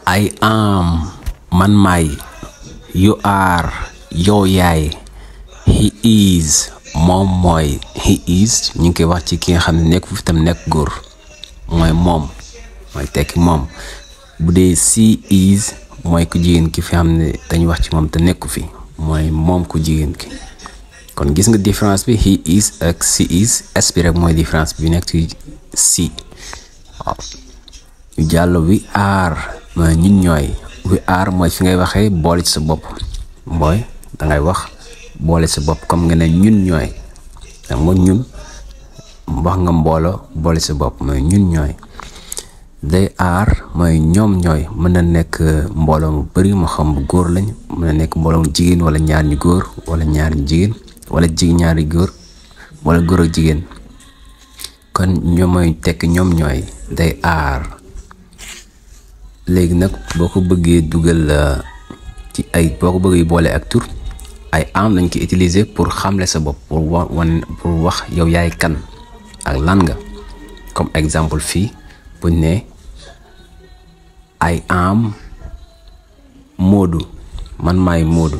I am man maay. You are yow yaay. He is moom mooy. He is ñu ngi koy wax ci ki nga xam ne nekk fi tam nekk góor mooy moom mooy tekki moom. bu dee she is mooy ku jigéen ki fi xam ne dañuy wax ci moom te nekku fi mooy moom ku jigéen ki. kon gis nga différence bi he is ak she is s bi rek mooy différence bi nekk ci she. waaw ñu jàll we are mooy ñun ñooy. we are mooy fi ngay waxee boole ci sa bopp mooy dangay wax boole sa bopp comme nga ne ñun ñooy xam nga ñun wax nga mbooloo boole sa bopp mooy ñun ñooy. they are mooy ñoom ñooy mën na nekk mbooloo mu bari moo xam bu góor lañ mën na nekk mbooloo mu jigéen wala ñaar ñu góor wala ñaar ñu jigéen wala ñaari góor wala góor ak jigéen kon ñoom mooy tekk ñoom ñooy they are. léegi nag boo ko bëggee dugal ci ay boo ko bëggee boole ak tur ay am lañ ko utiliser pour xamle sa bopp pour wax yow yaay kan ak lan nga. comme exemple fii buñ ne I am Moodu man maay Moodu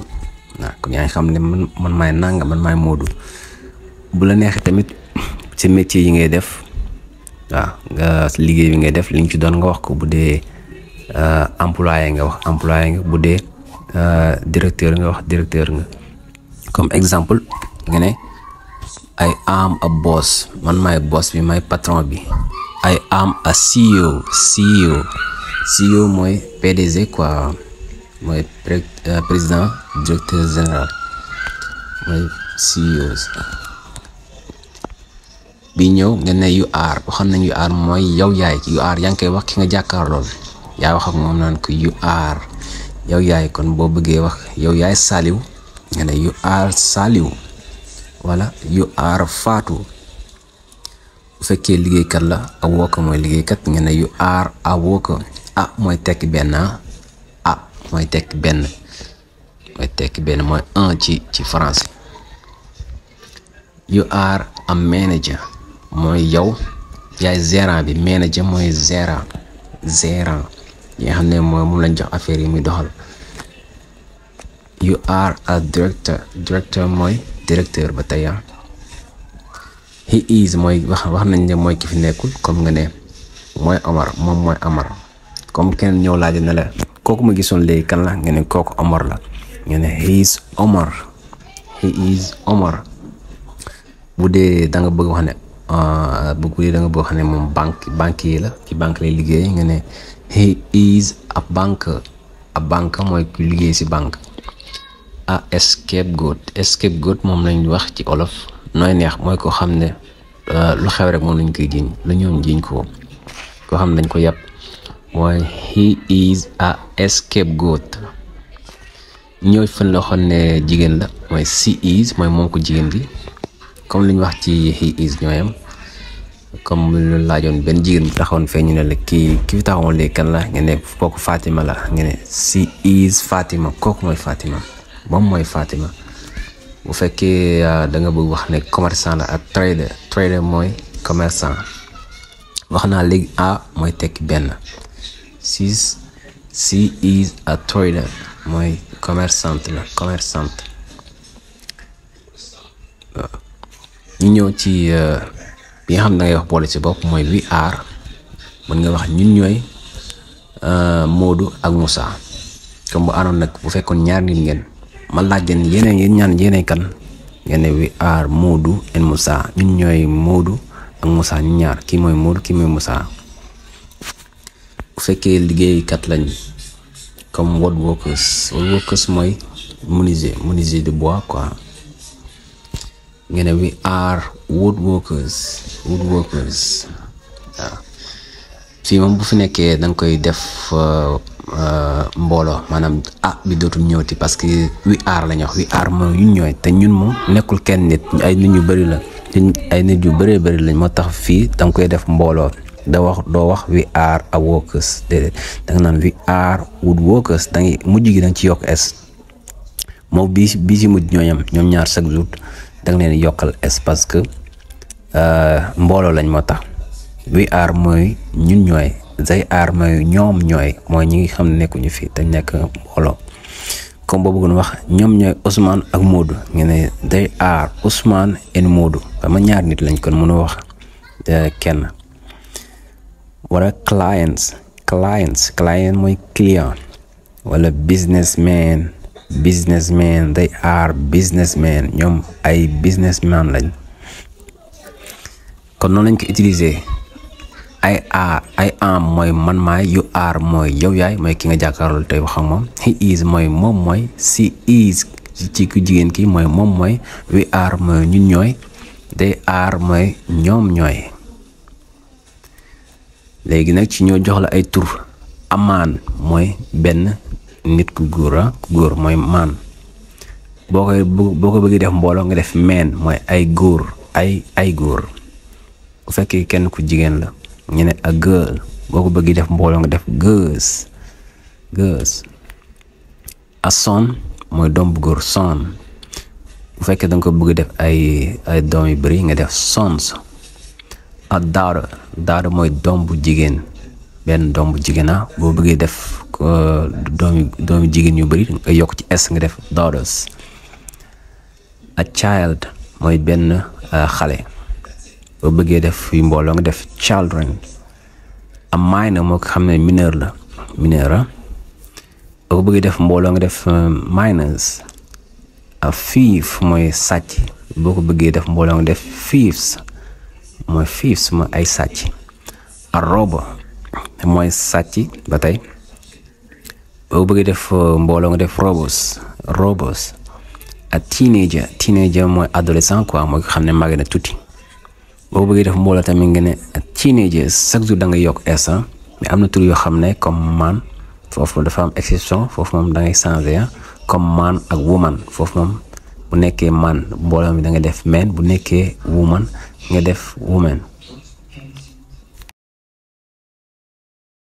waaw kon yaa ngi xam ne man maay nanga man maay Moodu. bu la neexee tamit ci métier yi ngay def waaw nga liggéey bi ngay def li nga ci doon nga wax ko. bu dee employé nga wax employé nga. bu dee directeur nga wax directeur nga. comme exemple nga ne I am a boss man maay boss bi maay patron bi. I am a CEO. CEO mooy PDG quoi mooy président directeur général mooy CEO. bi ñëw nga ne you are waxoon nañ you are mooy yow yaay. you are yaa ngi koy wax ki nga jàkkaarlool yaa wax ak moom naan ko you are yow yaay. kon boo bëggee wax yow yaay Saliw nga ne you are Saliw wala you are Fatou. bu fekkee liggéeykat la a worker mooy liggéeykat nga ne you are a worker. a mooy tekki benn a mooy tekki benn mooy un ci français. you are a manager mooy yow yaay gérant bi. manager mooy gérant yi nga xam ne mooy moom lañ jox affaire yi muy doxal. you are a director mooy directeur ba tey. he is mooy wax nañ ne mooy ki fi nekkul comme nga ne mooy Omar moom mooy Omar. comme kenn ñëw laaj na la kooku ma gisoon léegi kan la nga ne kooku Omar la nga ne he is Omar. bu dee da nga bëgg wax ne bu dee da nga bëgg wax ne moom banquier la ci banque lay liggéey nga ne he is a banker. mooy ku liggéey ci banque. a scapegoat moom lañ wax ci olof nooy neex mooy koo xam ne lu xew rek moom lañ koy jiiñ lu ñoom jiiñ ko koo xam ne dañ ko yàpp mooy he is a scapegoat. ñëw fan la xoon ne jigéen la mooy she is mooy moom ko jigéen gi comme li ñu wax ci he is ñooyam. comme lu laajoon benn jigéen bu taxawoon fee ñu ne la ki fi taxawoon léegi kan la nga ne kooku Fatima la nga ne she is Fatima kooku mooy Fatima moom mooy Fatima. bu fekkee da nga bëgg wax ne commerçant la ak trader mooy commerçant. wax naa léegi a mooy tekki benn. she is a trader mooy commerçante la commerçante. ñu ñëw ci bi nga xam ne dangay wax boole ci bopp mooy we are mën nga wax ñun ñooy Modou ak Moussa. comme bu àndoon nag bu fekkoon ñaar nit ngeen ma laaj leen yéenay kan ngeen ne we are Modou and Moussa ñun ñooy Modou ak Moussa ñu ñaar kii mooy Modou kii mooy Moussa. bu fekkee liggéeykat lañ comme woodworkers mooy menuisier de bois quoi ngeen ne we are woodworkers waaw. fii moom bu fi nekkee da nga koy def mbooloo maanaam bi dootul ñëwti parce que we are lañ wax we are mooy ñun ñooy te ñun moom nekkul kenn nit ay nit ñu bëri la ay nit yu bëree bëri lañ moo tax fii da nga koy def mbooloo doo wax we are a workers déedéet da nga naan we are woodworkers da ngay mujj gi da nga ci yokk s moom bii ci mujj ñooñam ñoom ñaar chaque jour da nga leen yokkal s parce que mbooloo lañ moo tax we are mooy ñun ñooy they are mooy ñoom ñooy mooy ñi ngi xam ne nekkuñu fi te nekk mbooloo comme boo bëggoon wax ñoom ñooy Ousmane ak Modou nga ne they are Ousmane and Modou xam nga ñaar nit lañ kon mën a wax kenn. wala client mooy client wala businessman they are businessmen ñoom ay businessman lañ kon noonu lañ ko utiliser. I am mooy man maay, you are mooy yow yaay mooy ki nga jàkkaarloo tey wax ak moom. He is mooy moom mooy, she is ci ku jigéen ki mooy moom mooy, we are mooy ñun ñooy, they are mooy ñoom ñooy. léegi nag ci ñoo jox la ay tur. amaan mooy benn nit ku góor mooy maan. boo ko bëggee def mbooloo nga def meen mooy ay góor ay góor. bu fekkee kenn ku jigéen la ñu ne a girl. boo ko bëggee def mbooloo nga def girls. a son mooy doom bu góor son. bu fekkee danga ko bëgg def ay doom yu bari nga def sons. a daughter mooy doom bu jigéen benn doom bu jigéen boo bëggee def doomi jigéen yu bari nga yokk ci s nga def daughters. a child mooy benn xale. boo bëggee def yu mbooloo nga def children. a minor moo ko xam ne mineur la boo ko bëggee def mbooloo nga def minors. a thief mooy sàcc. boo ko bëggee def mbooloo nga def thieves mooy ay sàcc. a robber mooy sàcc ba tey. boo ko bëggee def mbooloo nga def robbers. a teenager mooy adolescent quoi mooy ko xam ne màgg na tuuti. boo bëggee def mbooloo tamit nga ne teenagers chaque jour da nga yokk s mais am na tur yoo xam ne comme man foofu dafa am exception foofu moom da ngay changer comme man ak woman foofu moom bu nekkee man mbooloo mi da nga def men bu nekkee woman nga def woman.